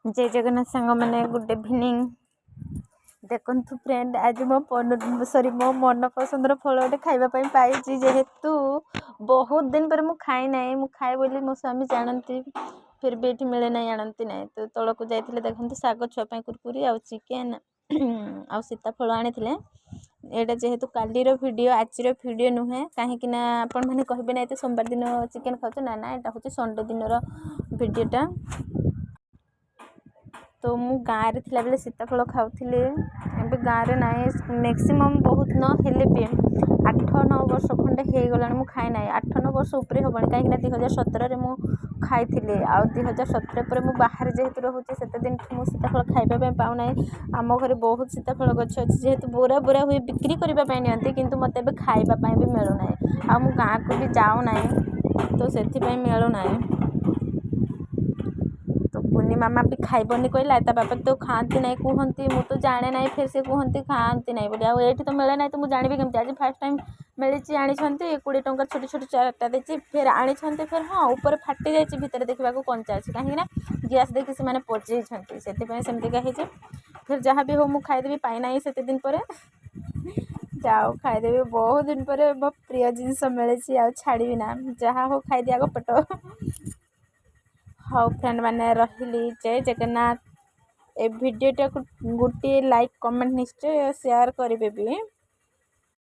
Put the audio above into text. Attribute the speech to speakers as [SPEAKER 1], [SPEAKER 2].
[SPEAKER 1] ଜୟ ଜଗନ୍ନାଥ ସାଙ୍ଗମାନେ, good evening. ଦେଖନ୍ତୁ friend, ଆଜି ମୋ ସରି ମୋ ମନ ପସନ୍ଦର ଫଳ ଗୋଟେ ଖାଇବା ପାଇଁ ପାଇଛି। ଯେହେତୁ ବହୁତ ଦିନ ପରେ ମୁଁ ଖାଇନାହିଁ, ମୁଁ ଖାଏ ବୋଲି ମୋ ସ୍ୱାମୀ ଜାଣନ୍ତି, ଫିର୍ ବି ଏଠି ମିଳେ ନାହିଁ, ଆଣନ୍ତି ନାହିଁ। ତ ତଳକୁ ଯାଇଥିଲେ, ଦେଖନ୍ତୁ, ଶାଗ, ଛୁଆ ପାଇଁ କୁରକୁରି ଆଉ ଚିକେନ୍ ଆଉ ସୀତାଫଳ ଆଣିଥିଲେ। ଏଇଟା ଯେହେତୁ କାଲିର ଭିଡ଼ିଓ, ଆଜିର ଭିଡ଼ିଓ ନୁହେଁ, କାହିଁକି ନା ଆପଣମାନେ କହିବେ ନା ଏତେ ସୋମବାର ଦିନ ଚିକେନ୍ ଖାଉଛ। ନା ନା, ଏଇଟା ହେଉଛି ସଣ୍ଡେ ଦିନର ଭିଡ଼ିଓଟା। ତ ମୁଁ ଗାଁରେ ଥିଲାବେଳେ ସୀତାଫଳ ଖାଉଥିଲି, ଏବେ ଗାଁରେ ନାହିଁ। ମ୍ୟାକ୍ସିମମ୍ ବହୁତ ନ ହେଲେ ବି 8-9 ବର୍ଷ ଖଣ୍ଡେ ହେଇଗଲାଣି ମୁଁ ଖାଇ ନାହିଁ। 8-9 ବର୍ଷ ଉପରେ ହେବଣି, କାହିଁକିନା 2017ରେ ମୁଁ ଖାଇଥିଲି। ଆଉ 2017 ପରେ ମୁଁ ବାହାରେ ଯେହେତୁ ରହୁଛି, ସେତେ ଦିନଠୁ ମୁଁ ସୀତାଫଳ ଖାଇବା ପାଇଁ ପାଉନାହିଁ। ଆମ ଘରେ ବହୁତ ସୀତାଫଳ ଗଛ ଅଛି, ଯେହେତୁ ବୁରା ବୁରା ହୁଏ, ବିକ୍ରି କରିବା ପାଇଁ ନିଅନ୍ତି, କିନ୍ତୁ ମୋତେ ଏବେ ଖାଇବା ପାଇଁ ବି ମିଳୁନାହିଁ। ଆଉ ମୁଁ ଗାଁକୁ ବି ଯାଉନାହିଁ, ତ ସେଥିପାଇଁ ମିଳୁନାହିଁ। ତ କୁନି ମାମା ବି ଖାଇବନି କହିଲା। ତା ବାପା ତ ଖାଆନ୍ତି ନାହିଁ କୁହନ୍ତି, ମୁଁ ତ ଜାଣେ ନାହିଁ। ଫେର୍ ସେ କୁହନ୍ତି ଖାଆନ୍ତି ନାହିଁ ବୋଲି। ଆଉ ଏଇଠି ତ ମିଳେ ନାହିଁ, ତ ମୁଁ ଜାଣିବି କେମିତି? ଆଜି ଫାର୍ଷ୍ଟ ଟାଇମ୍ ମିଳିଛି, ଆଣିଛନ୍ତି। 20 ଟଙ୍କା ଛୋଟ ଛୋଟ ଚାରିଟା ଦେଇଛି। ଫେର୍ ଆଣିଛନ୍ତି, ଫେର୍ ହଁ, ଉପରେ ଫାଟି ଯାଇଛି, ଭିତରେ ଦେଖିବାକୁ କଞ୍ଚା ଅଛି, କାହିଁକିନା ଗ୍ୟାସ୍ ଦେଇକି ସେମାନେ ପଚେଇଛନ୍ତି, ସେଥିପାଇଁ ସେମିତିକା ହେଇଛି। ଫେର୍ ଯାହା ବି ହଉ, ମୁଁ ଖାଇଦେବି। ପାଇନାହିଁ ସେତେ ଦିନ ପରେ, ଯାଉ ଖାଇଦେବି। ବହୁତ ଦିନ ପରେ ମୋ ପ୍ରିୟ ଜିନିଷ ମିଳିଛି, ଆଉ ଛାଡ଼ିବି ନା। ଯାହା ହଉ, ଖାଇଦିଏ ଆଗ ପେଟ। ହଉ ଫ୍ରେଣ୍ଡ ମାନେ, ରହିଲି। ଜୟ ଜଗନ୍ନାଥ। ଏ ଭିଡ଼ିଓଟାକୁ ଗୋଟିଏ ଲାଇକ୍, କମେଣ୍ଟ ନିଶ୍ଚୟ ସେୟାର କରିବେ ବି।